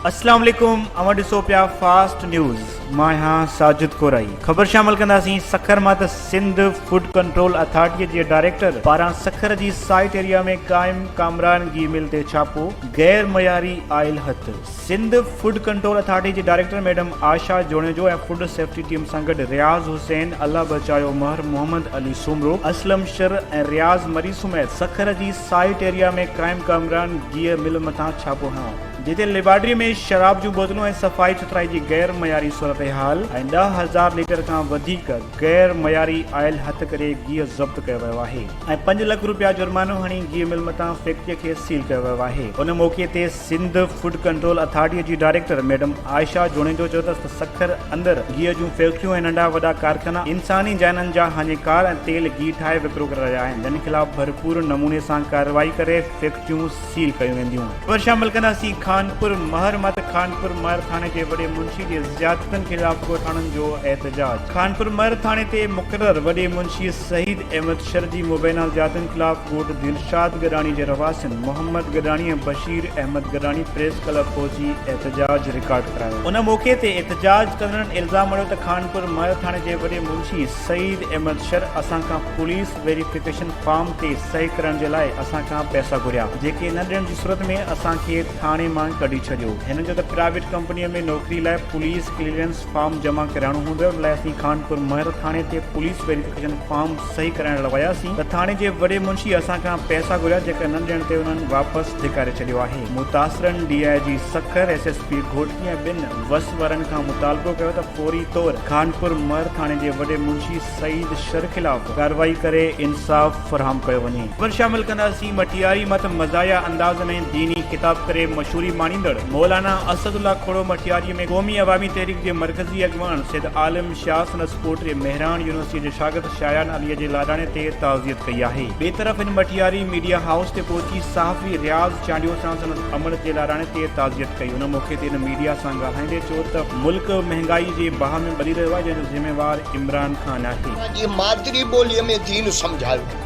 اسلام عليڪم اوهان ڏسو پيا فاسٽ نيوز مان آهيان ساجد ڪورائي خبر شامل ڪنداسين سکر مان ته سنڌ فوڊ ڪنٽرول اٿارٽي جي ڊائريڪٽر پاران سکر جي سائيٽ ايريا ۾ قائم ڪامران گي مل تي ڇاپو غير معياري آئل هٿ سنڌ فوڊ ڪنٽرول اٿارٽي جي director madam Asha Junejo ۽ food safety team سان گڏ رياض حسين، الله بچايو مهر، محمد علي سومرو، اسلم شر ۽ رياض مري سميت سکر جي سائيٽ ايريا ۾ قائم ڪامران گيهه مل مٿان ڇاپو هنيو، جتي ليبارٽري ۾ شراب جون بوتلون ۽ صفائي سٿرائي جي غير معياري صورتحال ۽ 10,000 ليٽر کان وڌيڪ غير معياري آئل هٿ ڪري گيهه ضبط ڪيو ويو آهي ۽ پنج لک روپيا جرمانو هڻي گيهه مل مٿان فيڪٽري کي سيل ڪيو ويو آهي. ان موقعي تي سنڌ فوڊ ڪنٽرول اٿارٽي جي ڊائريڪٽر ميڊم عائشه جوڻيجو چيو ته سکر اندر گيهه جون فيڪٽريون ۽ ننڍا وڏا ڪارخانا انساني جانن جا هاڃيڪار ۽ تيل گيهه ٺاهي وڪرو ڪري رهيا آهن جن خلاف ڀرپور نموني سان ڪارروائي ڪري فيڪٽريون سيل ڪيون وينديون. خبر شامل ڪنداسين خانپور مهر مان ته خانپور مهر ٿاڻي جي وڏي منشي جي زيادتين خلاف ڳوٺاڻن جو احتجاج خانپور مهر ٿاڻي تي مقرر وڏي منشي سعيد احمد شر جي مبينا زيادتين خلاف ڳوٺ دلشاد گڏاڻي جي رهواسين محمد گڏاڻي ۽ بشير احمد گڏاڻي پريس ڪلب پهچي احتجاج رڪارڊ ڪرايو. ان موقعي تي احتجاج ڪندڙن الزام هڻيو ته خانپور مهر ٿاڻي جي وڏي منشي سعيد احمد شر اسان کان پوليس ويريفڪيشن فارم تي صحيح ڪرڻ جي لاء اسان کان پئسا گهريا جيڪي نه ڏيڻ جي صورت ۾ اسان کي ٿاڻي مان ڪڍي ڇڏيو. هنن چيو ته پرائيويٽ ڪمپنيء ۾ نوڪري لاء پوليس ڪليئرنس فارم جمع ڪرائڻو هوندو آهي ان لاء اسين خانپور مهر ٿاڻي تي پوليس ويريفڪيشن فارم صحيح ڪرائڻ لاء وياسين ته ٿاڻي جي وڏي منشي اسان کان پئسا گهريا جيڪا نه ڏيڻ تي انهن واپس ڌڪاري ڇڏيو آهي. متاثرن D I G Sukkur, S S P Ghotki ۽ ٻين وس وارن کان مطالبو ڪيو ته فوري طور خانپور مهر ٿاڻي جي وڏي منشي سعيد شر خلاف ڪارروائي ڪري انصاف فراهم ڪيو وڃي. خبر شامل ڪنداسين مٽياري مت مزاحيه انداز ۾ ديني خطاب ڪري مشهوري ماڻيندڙ مولانا اسد الله کوڙو مٽياري ۾ قومي عوامي تحريڪ جي مرڪزي اڳواڻ سيد عالم شاهه سندس پوٽي مهراڻ يونيورسٽي جي شاگرد شايان علي جي لاڏاڻي تي تعزيت ڪئي آهي. ٻئي طرف هن مٽياري ميڊيا هائوس تي پهچي صحافي رياض چانڊيو سان سندس امڙ جي لاڏاڻي تي تعزيت ڪئي ان موقعي تي هن ميڊيا سان ڳالهائيندي چيو ته ملڪ مهنگائي جي باهه ۾ ٻري رهيو آهي جنهن جو ذميوار عمران خان آهي. اسان جي مادري ٻوليء ۾ دين سمجهايو.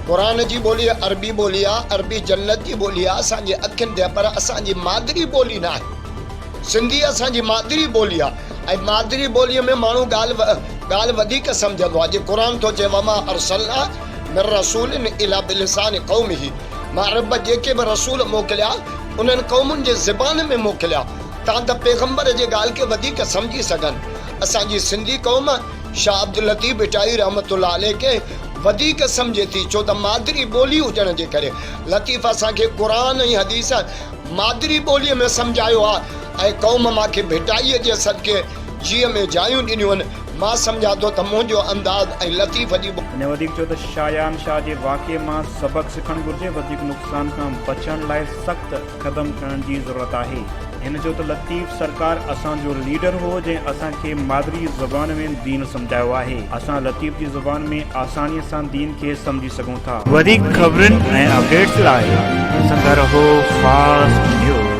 قرآن جي ٻولي عربي ٻولي آ، عربي جنت جي ٻولي آ، اسان جي اکين تي آ، پر اسان جي مادري ٻولي ناهي. سنڌي اسان جي مادري ٻولي آ ۽ مادري ٻوليء ۾ ماڻهو ڳالهه ڳالهه وڌيڪ سمجهندو آ. جي قرآن ٿو چئي وما ارسلنا من رسول الا بلسان قومه مان رب جيڪي به رسول موڪليا انهن قومن جي زبان ۾ موڪليا تان ته پيغمبر جي ڳالهه کي وڌيڪ سمجهي سگهن. اسان جي سنڌي قوم شاهه عبداللطيف ڀٽائي رحمة الله عليه کي وڌيڪ سمجهي ٿي ڇو ته مادري ٻولي هجڻ جي ڪري لطيف اسان کي قرآن ۽ حديث مادري ٻوليء ۾ سمجهايو آ ۽ قوم مان کي ڀٽائيء جي صدقي جيء ۾ جايون ڏنيون آهن. مان سمجهان ٿو ته منهنجو انداز ۽ لطيف جي. هن وڌيڪ چيو ته شايان شاهه جي واقعي مان سبق سکڻ گهرجي، وڌيڪ نقصان کان بچڻ لاء سخت قدم کڻڻ جي ضرورت آهي. هن چيو ته لطيف سرڪار اسان جو ليڊر هو جنهن اسان کي مادري زبان ۾ دين سمجهايو آهي، اسان لطيف جي زبان ۾ آسانيء سان دين کي سمجهي سگهون ٿا. وڌيڪ خبرن ۽ اپڊيٽس لاء ڏسندا رهو فاسٽ نيوز.